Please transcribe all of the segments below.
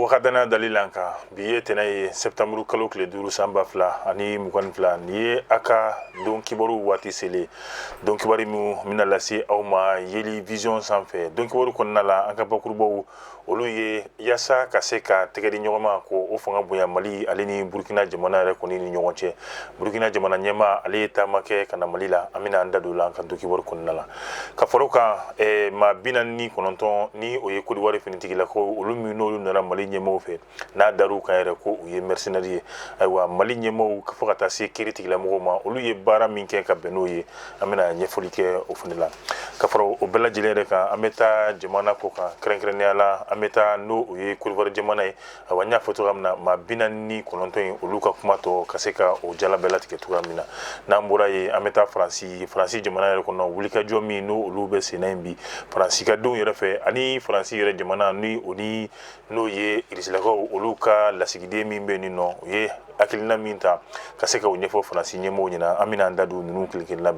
Aw ka danaya dali la an kan. Bi ye tɛnɛ ye, septembre kalo tile 5, san 2022. Nin ye a ka don kibaru waati selen, don kibaru min bɛna lase aw ma Yeli Vision sanfɛ. Don kibaru kɔnɔna la, an ka bakurubaw olu ye yaasa ka se ka tɛgɛ di ɲɔgɔn ma ko o fanga bonya Mali ale ni Burukina jamana yɛrɛ kɔni ni ɲɔgɔn cɛ. Burukina jamana ɲɛmaa, ale ye taama kɛ ka na Mali la. An bɛna an da don la an ka don kibaru kɔnɔna la. Ka fara o kan, maa 49, ni o ye Kodiwari finitigilakaw, olu min n'olu nana Mali ɲɛmaaw fɛ, n'a dar'u kan yɛrɛ ko u ye mercenaires ye. Ayiwa, Mali ɲɛmaaw fo ka taa se kiri tigilamɔgɔw ma, olu ye baara min kɛ ka bɛn n'o ye, an bɛna ɲɛfɔli kɛ o fana la. Ka fara o bɛɛ lajɛlen yɛrɛ kan, an bɛ taa jamana kɔ kan, kɛrɛnkɛrɛnnenya la an bɛ taa n'o o ye Kodiwari jamana ye. Ayiwa, n y'a fɔ cogoya min na, maa 49 in, olu ka kuma tɔ ka se ka o jala bɛɛ latigɛ cogoya min na. N'an bɔra yen, an bɛ taa Faransi. Faransi jamana yɛrɛ kɔnɔ, wulikajɔ min n'o olu bɛ senna yen bi, Faransi ka denw yɛrɛ fɛ ani Faransi yɛrɛ jamana ni o ni n'o ye Irisilakaw, olu ka lasigiden min bɛ nin nɔ, u ye hakilina min ta ka se ka o ɲɛfɔ Faransi ɲɛmɔgɔw ɲɛna. An bɛna an da don ninnu kelen kelen na.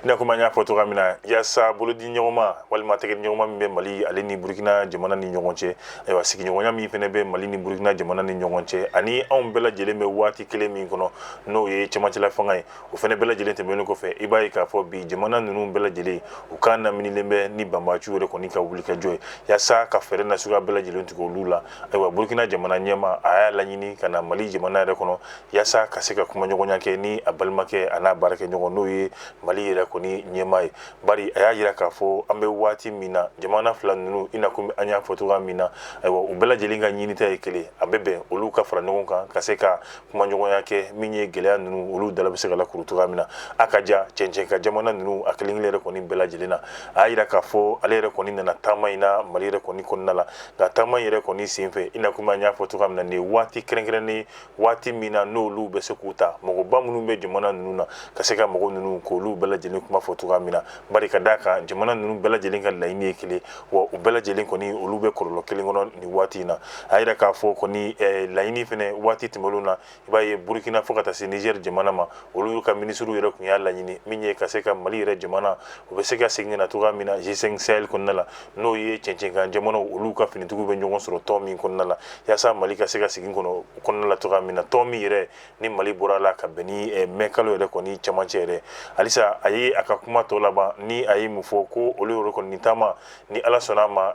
I n'a komi an y'a fɔ cogoya min na, yaasa bolodi ɲɔgɔnma walima tɛgɛ di ɲɔgɔnma min bɛ Mali ale ni Burukina jamana ni ɲɔgɔn cɛ, ayiwa, sigiɲɔgɔnya min fana bɛ Mali ni Burukina jamana ni ɲɔgɔn cɛ, ani anw bɛɛ lajɛlen bɛ waati kelen min kɔnɔ, n'o ye cɛmancɛla fanga ye, o fana bɛɛ lajɛlen tɛmɛnen kɔfɛ, i b'a ye k'a fɔ bi jamana ninnu bɛɛ lajɛlen u kan laminilen bɛ ni banbaanciw yɛrɛ kɔni ka wulikajɔ ye, yaasa ka fɛɛrɛ nasuguya bɛɛ lajɛlen tigɛ olu la. Ayiwa, Burukina jamana ɲɛmaa, a y'a laɲini ka na Mali jamana yɛrɛ kɔnɔ yaasa ka se ka kumaɲɔgɔnya kɛ ni a balimakɛ a n'a baarakɛɲɔgɔn, n'o ye Mali yɛrɛ kɔni ɲɛmaa ye. Bari a y'a jira k'a fɔ an bɛ waati min na, jamana fila ninnu, i n'a komi an y'a fɔ cogoya min na, ayiwa, u bɛɛ lajɛlen ka ɲinita ye kelen, a bɛ bɛn olu ka fara ɲɔgɔn kan ka se ka kumaɲɔgɔnya kɛ min ye gɛlɛya ninnu, olu dala bɛ se ka lakuru cogoya min na. A ka ja cɛncɛn ka jamana ninnu a kelen kelen yɛrɛ kɔni bɛɛ lajɛlen na. A y'a jira k'a fɔ ale yɛrɛ kɔni nana taama in na Mali yɛrɛ kɔni kɔnɔna la. Nka taama in yɛrɛ kɔni senfɛ, i n'a komi an y'a fɔ cogoya min na, nin ye waati kɛrɛnkɛrɛnnen, waati min na n'olu bɛ se k'u ta mɔgɔba minnu bɛ jamana ninnu na, ka se ka mɔgɔ ninnu k'olu bɛɛ lajɛlen kuma fɔ cogoya min na. Bari ka d'a kan, jamana ninnu bɛɛ lajɛlen ka laɲini ye kelen, wa u bɛɛ lajɛlen kɔni olu bɛ kɔlɔlɔ kelen kɔnɔ nin waati in na. A yira k'a fɔ kɔni laɲini fɛnɛ waati tɛmɛnlenw na, i b'a ye Burukina fo ka taa se Niger jamana ma, olu ka minisiriw yɛrɛ tun y'a laɲini min ye ka se ka Mali yɛrɛ jamana o bɛ se ka segin na cogoya min na G5 Sahel kɔnɔna la, n'o ye cɛncɛnkan jamanaw, olu ka finitigiw bɛ ɲɔgɔn sɔrɔ tɔn min kɔnɔna la, yaasa Mali ka se ka segin kɔnɔ kɔnɔna la cogoya min na, tɔn min yɛrɛ ni Mali bɔra la ka bɛn ni mɛ kalo yɛrɛ kɔni cɛmancɛ yɛrɛ. Halisa a ye a ka kuma tɔ laban ni a ye mun fɔ ko olu yɛrɛ kɔni taama ni Ala sɔnna a ma.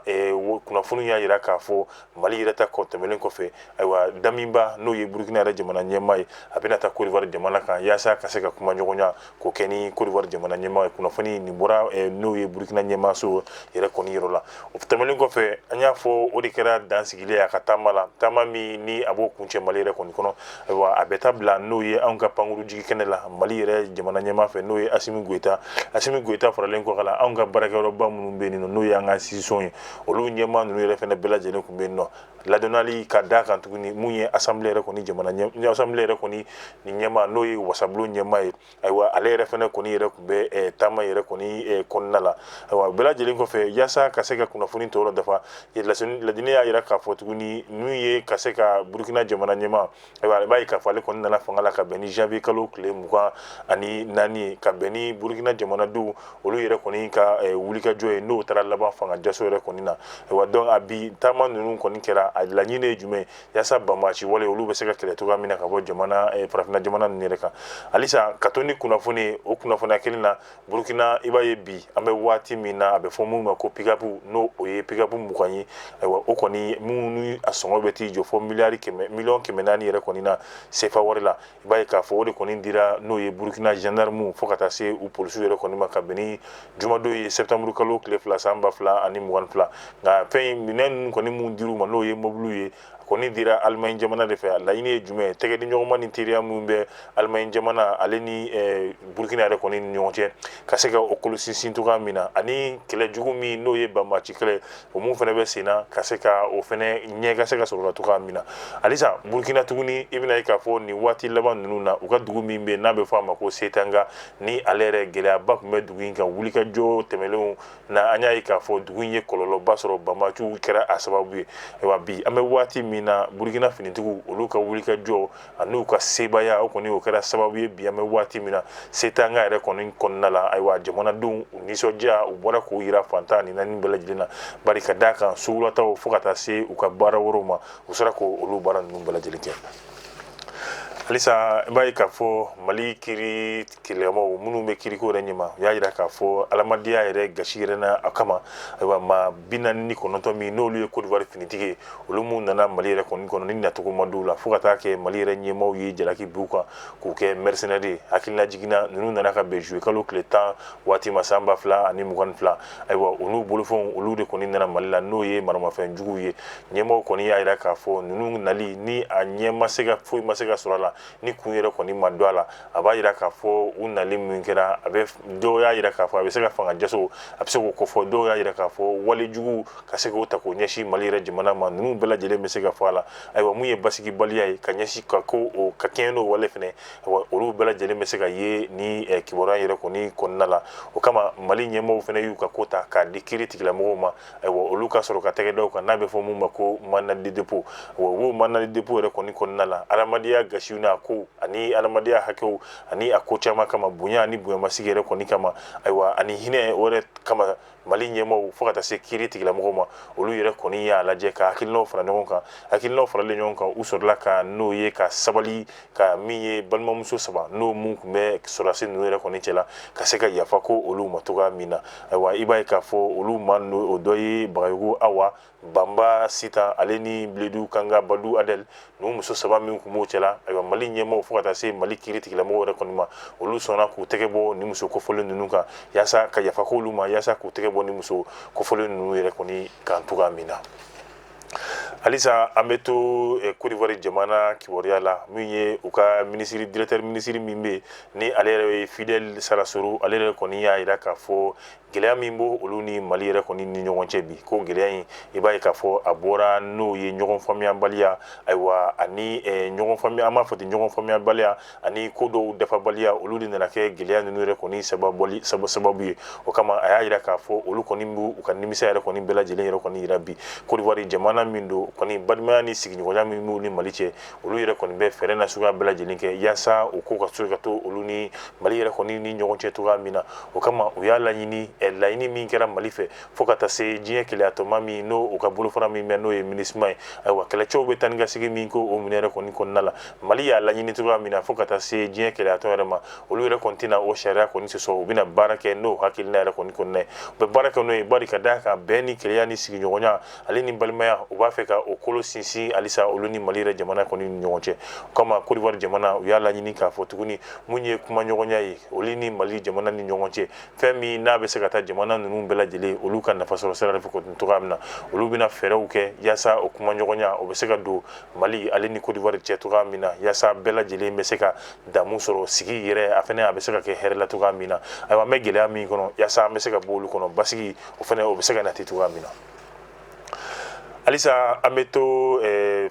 Kunnafoni y'a jira k'a fɔ Mali yɛrɛ ta kɔ tɛmɛnen kɔfɛ, ayiwa, Damiba, n'o ye Burukina yɛrɛ jamana ɲɛmaa ye, a bɛna taa Kodiwari jamana kan yaasa ka se ka kuma ɲɔgɔnya k'o kɛ ni Kodiwari jamana ɲɛmaa ye. Kunnafoni nin bɔra n'o ye Burukina ɲɛmaaso yɛrɛ kɔni yɔrɔ la. O tɛmɛnen kɔfɛ, an y'a fɔ o de kɛra dansigilen ye a ka taama la, taama min ni a b'o kuncɛ Mali yɛrɛ kɔni kɔnɔ. Ayiwa, a bɛ taa bila n'o ye anw ka pankuru jigi kɛnɛ la Mali yɛrɛ jamana ɲɛmaa fɛ, n'o ye Asimi Goyita. Asimi Goyita faralen kɔ la, anw ka baarakɛyɔrɔba minnu bɛ yen nɔ, n'o ye an ka institution ye, olu ɲɛmaa ninnu yɛrɛ fɛnɛ bɛɛ lajɛlen tun bɛ yen nɔ. Ladɔnnali ka da kan tuguni, mun ye assemblée yɛrɛ kɔni jamana ɲɛ, assemblée yɛrɛ kɔni ni ɲɛmaa, n'o ye wasabulon ɲɛmaa ye, ayiwa, ale yɛrɛ fɛnɛ kɔni yɛrɛ tun bɛ taama yɛrɛ kɔni kɔnɔna la. Ayiwa, bɛɛ lajɛlen kɔfɛ, yaasa ka se ka kunnafoni tɔ dafa, ladini y'a jira k'a fɔ tuguni n'u ye ka se ka Burukina jamana ɲɛmaa, ayiwa, i b'a ye k'a fɔ ale kɔni nana fanga la ka bɛn ni janvier kalo tile 24 ye, ka bɛn ni Burukina jamanadenw olu yɛrɛ kɔni ka wulikajɔ ye, n'o taara laban fanga jaso yɛrɛ kɔni na. Ayiwa, donc a bi taama ninnu kɔni kɛra, a laɲini ye jumɛn ye? Yaasa banbaanci wale olu bɛ se ka kɛlɛ cogoya min na ka bɔ jamana farafinna jamana ninnu yɛrɛ kan. Halisa ka to ni kunnafoni ye, o kunnafoniya kelen na, Burukina, i b'a ye bi an bɛ waati min na, a bɛ fɔ mun ma ko pick-up, n'o o ye pick-up 20 ye. Ayiwa, o kɔni minnu a sɔngɔ bɛ t'i jɔ fɔ miliyari kɛmɛ, miliyɔn 400 yɛrɛ kɔni na sefa wari la, i b'a ye k'a fɔ o de kɔni dira n'o ye Burukina gendarme fo ka taa se u polisiw yɛrɛ kɔni ma, ka bɛn ni jumadon ye, septembre kalo tile 2, san 2022. Nka fɛn in minɛn ninnu kɔni mun dir'u ma, n'o ye mobiliw ye, kɔni dira Alimaɲi jamana de fɛ. A laɲini ye jumɛn ye? Tɛgɛ di ɲɔgɔnma ni teriya minnu bɛ Alimaɲi jamana ale ni Burukina yɛrɛ kɔni ni ɲɔgɔn cɛ, ka se ka o kolo sinsin cogoya min na, ani kɛlɛ jugu min n'o ye banbaanci kɛlɛ, o mun fana bɛ sen na, ka se ka o fana ɲɛ ka se ka sɔrɔ la cogoya min na. Halisa Burukina tuguni, i bɛna ye k'a fɔ nin waati laban ninnu na, u ka dugu min bɛ yen n'a bɛ fɔ a ma ko Setanga, ni ale yɛrɛ gɛlɛyaba tun bɛ dugu in kan wulikajɔ tɛmɛnlenw na, an y'a ye k'a fɔ dugu in ye kɔlɔlɔba sɔrɔ, banbaanciw kɛra a sababu ye. Ayiwa, bi an bɛ waati min min na Burukina finitigiw olu ka wulikajɔ an'u ka sebaaya, o kɔni o kɛra sababu ye bi an bɛ waati min na se t'an ka yɛrɛ kɔni kɔnɔna la. Ayiwa, jamanadenw u nisɔndiya u bɔra k'u yira fan 14 bɛɛ lajɛlen na, bari ka d'a kan sugulataw fo ka taa se u ka baara wɛrɛw ma, u sera k'olu baara ninnu bɛɛ lajɛlen kɛ. Halisa i b'a ye k'a fɔ Mali kiri tigilamɔgɔw minnu bɛ kiriko yɛrɛ ɲɛma, u y'a jira k'a fɔ adamadenya yɛrɛ gasi yɛrɛ na a kama, ayiwa, maa 49 min n'olu ye Côte d'Ivoire finitigi ye, olu minnu nana Mali yɛrɛ kɔni kɔnɔ ni nacogo ma d'u la, fo ka taa kɛ Mali yɛrɛ ɲɛmaaw ye jalaki b'u kan k'u kɛ mercenaire ye. Hakilina jiginna, ninnu nana ka bɛn juillet kalo tile 10 waati ma san 2022. Ayiwa, u n'u bolofɛnw, olu de kɔni nana Mali la, n'o ye maramafɛn juguw ye. Ɲɛmaaw kɔni y'a jira k'a fɔ ninnu nali ni a ɲɛ ma se ka foyi ma se ka sɔrɔ a la, ni kun yɛrɛ kɔni ma don a la, a b'a jira k'a fɔ u nali min kɛra, a bɛ dɔw y'a jira k'a fɔ a bɛ se ka fanga jaso, a bɛ se k'o kofɔ. Dɔw y'a jira k'a fɔ wale jugu ka se k'o ta k'o ɲɛsin Mali yɛrɛ jamana ma, ninnu bɛɛ lajɛlen bɛ se ka fɔ a la. Ayiwa, mun ye basigibaliya ye ka ɲɛsin ka ko o ka kɛɲɛ n'o wale fɛnɛ, ayiwa, olu bɛɛ lajɛlen bɛ se ka ye ni kibaruya yɛrɛ kɔni kɔnɔna la. O kama Mali ɲɛmaaw fɛnɛ y'u ka ko ta k'a di kiri tigilamɔgɔw ma. Ayiwa, olu ka sɔrɔ ka tɛgɛ da u kan, n'a bɛ fɔ mun ma ko mandat de dépôt. Ayiwa, o mandat de dépôt yɛrɛ kɔni kɔnɔna la, adamadenya gasiw n'a ko ani adamadenya hakɛw ani a ko caman kama, bonya ani bonyamasigi yɛrɛ kɔni kama, ayiwa, ani hinɛ o yɛrɛ kama, Mali ɲɛmaaw fo ka taa se kiri tigilamɔgɔw ma, olu yɛrɛ kɔni y'a lajɛ ka hakilinaw fara ɲɔgɔn kan. Hakilinaw faralen ɲɔgɔn kan, u sɔrɔla ka n'o ye ka sabali ka min ye balimamuso saba n'o mun tun bɛ sɔrɔdasi ninnu yɛrɛ kɔni cɛla, ka se ka yafa ko olu ma cogoya min na. Ayiwa, i b'a ye k'a fɔ olu ma o dɔ ye Bagayogo Awa, Banba Sitan, ale ni Biledu Kanga Badu Adel, ninnu muso saba min tun b'o cɛla. Ayiwa, Mali ɲɛmaaw fo ka taa se Mali kiri tigilamɔgɔw yɛrɛ kɔni ma, olu sɔnna k'u tɛgɛ bɔ ni muso kofɔlen ninnu kan, yaasa ka yafa k'olu ma, yaasa k'u tɛgɛ bɔ ni muso kofɔlen ninnu yɛrɛ kɔni kan cogoya min na. Halisa an bɛ to Côte d'Ivoire jamana kibaruya la. Min ye u ka minisiri, directeur minisiri min bɛ yen, ni ale yɛrɛ ye Fidèle Sarasoro, ale yɛrɛ kɔni y'a jira k'a fɔ gɛlɛya min b'o olu ni Mali yɛrɛ kɔni ni ɲɔgɔn cɛ bi, ko gɛlɛya in, i b'a ye k'a fɔ a bɔra n'o ye ɲɔgɔn faamuyabaliya, ayiwa, ani ɲɔgɔn faamuya, an b'a fɔ ten, ɲɔgɔn faamuyabaliya ani ko dɔw dafabaliya, olu de nana kɛ gɛlɛya ninnu yɛrɛ kɔni sababu ye. O kama a y'a jira k'a fɔ olu kɔni b'u u ka nimisa yɛrɛ kɔni bɛɛ lajɛlen yɛrɛ kɔni yira bi. Côte d'Ivoire jamana min don kɔni, balimaya ni sigiɲɔgɔnya min b'u ni Mali cɛ, olu yɛrɛ kɔni bɛ fɛɛrɛ na suguya bɛɛ lajɛlen kɛ yaasa o ko ka se ka to olu ni Mali yɛrɛ kɔni ni ɲɔgɔn cɛ cogoya min na. O kama u y'a laɲini, laɲini min kɛra Mali fɛ fo ka taa se diɲɛ kelenyatɔnba min n'o u ka bolofara min bɛ, n'o ye MINUSMA ye, ayiwa, kɛlɛcɛw bɛ taa ni ka segin min ko o minɛ yɛrɛ kɔni kɔnɔna la, Mali y'a laɲini cogoya min na fo ka taa se diɲɛ kelenyatɔn yɛrɛ ma, olu yɛrɛ kɔni tɛna o sariya kɔni sɔsɔ. U bɛna baara kɛ n'o hakilina yɛrɛ kɔni kɔnɔna ye, u bɛ baara kɛ n'o ye, bari ka d'a kan bɛn ni kelenya ni sigiɲɔgɔnya ale ni balimaya, u b'a fɛ ka o kolo sinsin halisa olu ni Mali yɛrɛ jamana kɔni ni ɲɔgɔn cɛ. O kama Côte d'Ivoire jamana, u y'a laɲini k'a fɔ tuguni mun ye kumaɲɔgɔnya ye olu ni Mali jamana ni ɲɔgɔn cɛ, fɛn min n'a bɛ se ka taa jamana ninnu bɛɛ lajɛlen olu ka nafa sɔrɔ sira fɛ cogoya min na, olu bɛna fɛɛrɛw kɛ yaasa o kumaɲɔgɔnya o bɛ se ka don Mali ale ni Côte d'Ivoire cɛ cogoya min na, yaasa bɛɛ lajɛlen bɛ se ka damu sɔrɔ sigi yɛrɛ, a fana a bɛ se ka kɛ hɛrɛ la cogoya min na. Ayiwa, an bɛ gɛlɛya min kɔnɔ, yaasa an bɛ se ka bɔ olu kɔnɔ, basigi o fana o bɛ se ka nati cogoya min na. Halisa an bɛ to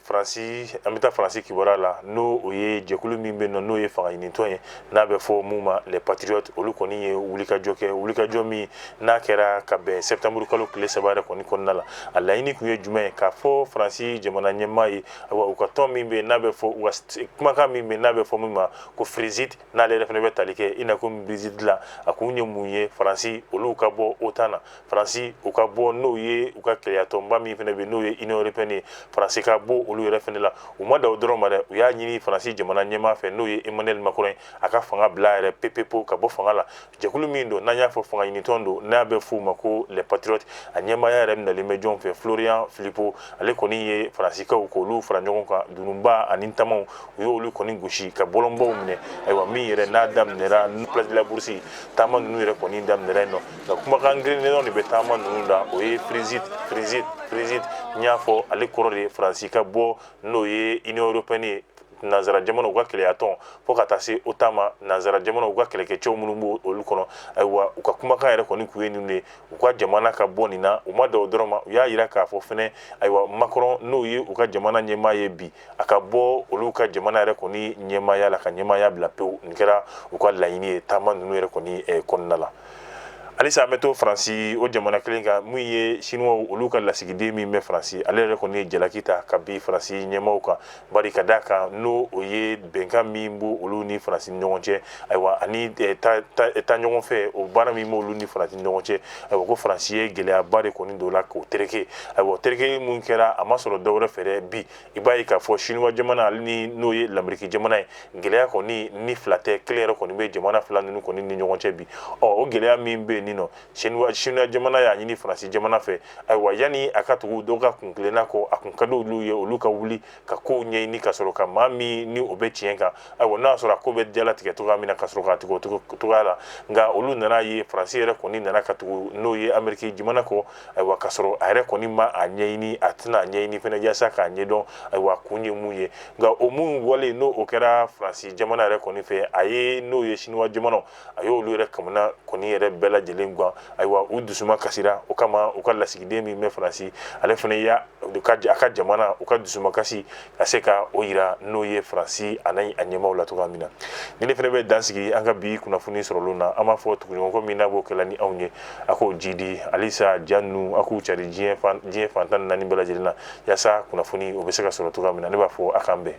Faransi, an bɛ taa Faransi kibaruya la, n'o o ye jɛkulu min bɛ yen nɔ, n'o ye fanga ɲinitɔn ye, n'a bɛ fɔ mun ma Les Patriotes. Olu kɔni ye wulikajɔ kɛ, wulikajɔ min n'a kɛra ka bɛn septembre kalo tile 3 yɛrɛ kɔni kɔnɔna la. A laɲini tun ye jumɛn ye? K'a fɔ Faransi jamana ɲɛmaa ye, ayiwa, u ka tɔn min bɛ yen n'a bɛ fɔ, u ka kumakan min bɛ yen n'a bɛ fɔ min ma ko Frexit, n'ale yɛrɛ fana bɛ tali kɛ i n'a ko Brexit la, a kun ye mun ye? Faransi olu ka bɔ OTAN na, Faransi u ka bɔ n'o ye u ka kelenyatɔnba min fana bɛ n'o ye Union européenne ye, Faransi ka bɔ olu yɛrɛ fana la. U ma da o dɔrɔn ma dɛ, u y'a ɲini Faransi jamana ɲɛmaa fɛ, n'o ye Emmanuel Macron ye, a ka fanga bila yɛrɛ pepepo, ka bɔ fanga la. Jɛkulu min don n'an y'a fɔ fanga ɲinitɔn don, n'a bɛ f'u ma ko Les Patriotes, a ɲɛmaaya yɛrɛ minɛlen bɛ jɔn fɛ? Florian Philippot. Ale kɔni ye Faransikaw k'olu fara ɲɔgɔn kan, dununba ani tamaw, u y'olu kɔni gosi ka bɔlɔnbaw minɛ. Ayiwa, min yɛrɛ n'a daminɛra Place de la Bourse, taama ninnu yɛrɛ kɔni daminɛra yen nɔ, nka kumakan kelen dɔrɔn de bɛ taama ninnu da, o ye Frexit, Frexit, Frexit. N y'a fɔ, ale kɔrɔ de ye Faransi ka bɔ n'o ye Union européenne ye, nanzara jamanaw ka kelenyatɔn, fo ka taa se OTAN ma, nanzara jamanaw ka kɛlɛkɛcɛw minnu b'o olu kɔnɔ. Ayiwa, u ka kumakan yɛrɛ kɔni kun ye ninnu ye, u ka jamana ka bɔ nin na. U ma da o dɔrɔn ma, u y'a yira k'a fɔ fɛnɛ, ayiwa, Macron, n'o ye u ka jamana ɲɛmaa ye bi, a ka bɔ olu ka jamana yɛrɛ kɔni ɲɛmaaya la, ka ɲɛmaaya bila pewu. Nin kɛra u ka laɲini ye taama ninnu yɛrɛ kɔni kɔnɔna la. Halisa an bɛ to Faransi, o jamana kelen kan. Min ye Siniwaw, olu ka lasigiden min bɛ Faransi, ale yɛrɛ kɔni ye jalaki ta ka bin Faransi ɲɛmaaw kan, bari ka d'a kan n'o o ye bɛnkan min b'o olu ni Faransi ni ɲɔgɔn cɛ, ayiwa, ani ta ɲɔgɔn fɛ, o baara min b'olu ni Faransi ni ɲɔgɔn cɛ, ayiwa, ko Faransi ye gɛlɛyaba de kɔni don la k'o tereke. Ayiwa, tereke mun kɛra, a ma sɔrɔ dɔwɛrɛ fɛ dɛ. Bi i b'a ye k'a fɔ Siniwa jamana ale ni n'o ye Lameriki jamana ye, gɛlɛya kɔni ni fila tɛ, kelen yɛrɛ kɔni bɛ jamana fila ninnu kɔni ni ɲɔgɔn cɛ bi. Ɔ, o gɛlɛya min bɛ yen nin nɔ, Siniwa jamana y'a ɲini Faransi jamana fɛ, ayiwa, yanni a ka tugu dɔw ka kuntilenna kɔ, a kun ka di olu ye olu ka wuli ka kow ɲɛɲini ka sɔrɔ ka maa min ni o bɛ tiɲɛ kan, ayiwa, n'a y'a sɔrɔ a ko bɛ jalatigɛ cogoya min na, ka sɔrɔ k'a tigɛ o cogoya la. Nka olu nana ye Faransi yɛrɛ kɔni nana ka tugu n'o ye Ameriki jamana kɔ, ayiwa, ka sɔrɔ a yɛrɛ kɔni ma a ɲɛɲini, a tɛna a ɲɛɲini fɛnɛ yaasa k'a ɲɛdɔn, ayiwa, kun ye mun ye. Nka o mun wale n'o o kɛra Faransi jamana yɛrɛ kɔni fɛ, a ye n'o ye Siniwa jamana, a y'olu yɛrɛ kamana kɔni yɛrɛ bɛɛ lajɛlen gan. Ayiwa, u dusuma kasira. O kama u ka lasigiden min bɛ Faransi, ale fana y'a a ka jamana u ka dusumakasi ka se ka o yira n'o ye Faransi a n'a a ɲɛmaaw la cogoya min na. Ni ne fana bɛ dan sigi an ka bi kunnafoni sɔrɔlenw na, an b'a fɔ tuguɲɔgɔn min n'a b'o kɛla ni anw ye, a k'o jidi halisa ja ninnu, a k'u cari diɲɛ fan 14 bɛɛ lajɛlen na, yaasa kunnafoni o bɛ se ka sɔrɔ cogoya min na. Ne b'a fɔ a k'an bɛn.